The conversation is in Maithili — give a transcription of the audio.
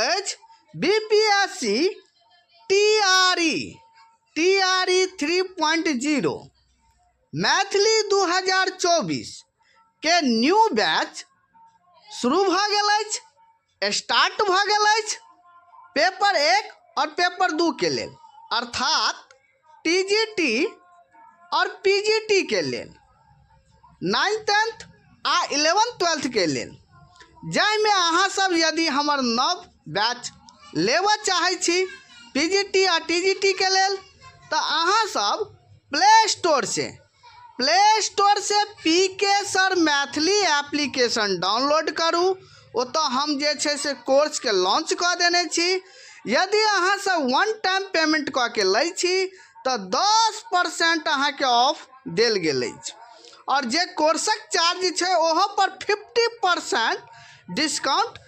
अछि B P S C T R E T R E 3.0 Maithili 2024 के न्यू बैच शुरू भऽ गेल अछि, स्टार्ट भऽ गेल अछि पेपर 1 आओर पेपर 2 के लेल, अर्थात टी जी टी आओर पी जी टी के लेल, नाइन्थ टेंथ आ इलेवेंथ ट्वेल्थ के लेल, जाहिमे अहाँ सब यदि हमर नव बैच लेबऽ चाहै छी पी जी टी आ टी जी टी के लेल, तऽ अहाँ सब प्ले स्टोर से पी के सर मैथिली एप्लीकेशन डाउनलोड करू। ओतऽ हम जे छै से कोर्सके लॉन्च कऽ देने छी। यदि अहाँ सब वन टाइम पेमेंट कऽ के लै छी, तऽ 10% अहाँके ऑफ देल गेल अछि आओर जे कोर्सक चार्ज छै, ओहो पर 50% डिस्काउंट।